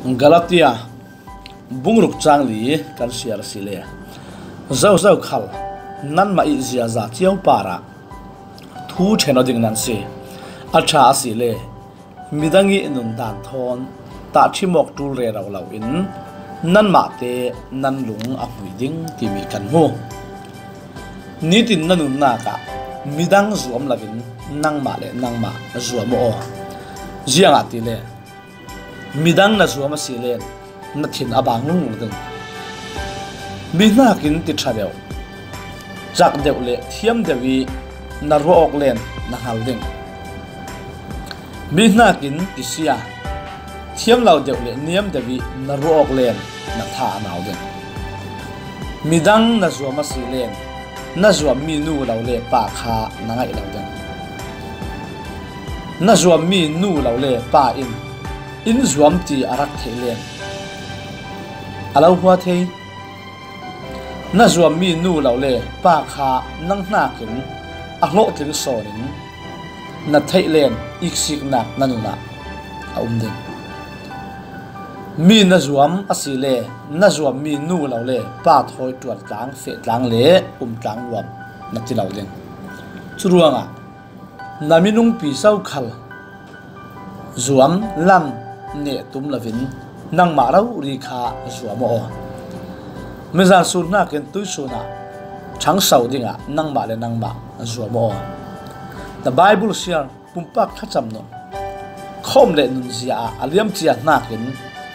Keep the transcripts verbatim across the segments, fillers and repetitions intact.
Galatia bung ruk chang li kan siar a si le, zozau khal nanmah i ziaza ciau parah thu ṭhen aw ding nan si. A ṭha a si le, midang i nundan thawn tahṭhim awk ṭul rero loin nanmahte nan lung a hmui ding timi kan hmu. Nitin na nunnak ah midang zuam loin nangmah le nangmah zuam aw. Ziangahtile midang na zuam a si len na thin a bang lunglung ding. Mi hnakin ti ṭha deuh, cak deuh le thiam deuh i na ruah awk len na hngal ding. Mi hnakin ti sia, thiam lo deuh le niam deuh i na ruah awk len na tha a nau ding. Midang na zuam a si len na zuam mi nu lo le pa kha na ngaih lo ding. Na zuam mi nu lo le pa in in zuam ti a rak theih len a lo hua thei. Na zuam mi nu lo le pa kha nang hnakin a hlawhtling sawnin na theih len iksiknak na nunah a um ding. Mi na zuam a si le na zuam mi nu lo le pa thawi ṭuan tlang feh tlang le um tlang nuam na ti lo ding. Curuangah na minungpi so khal zuam lam neh tum loin nangmah rori kha zuam aw. Mizan sun hnakin tuisun ah ṭhangso dingah nangmah le nangmah zuam aw. The Bible siar pumpak thlacam nun khawm le nunzia ah a liamcia hnakin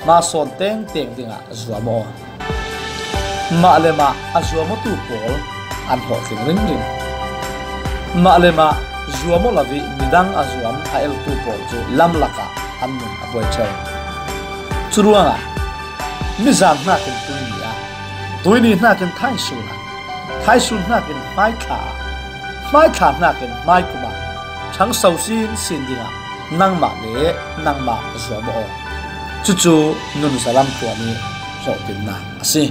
hmasawn tengteng dingah zuam aw. Mah le mah a zuam awtu pawl an hlawhtling ringring. Mah le mah zuam aw lo i midang a zuam a eltu pawl cu lam lakah an nun a buai ṭheu. Curuangah mizan hnakin tuini ah, tuini hnakin thaisun ah, thaisun hnakin hmaithla ah, hmaithla hnakin hmaikum ah ṭhangso sinsin dingah nangmah le nangmah zuam aw. Cucu nunzalam tuan i hlawhtlinnak a si.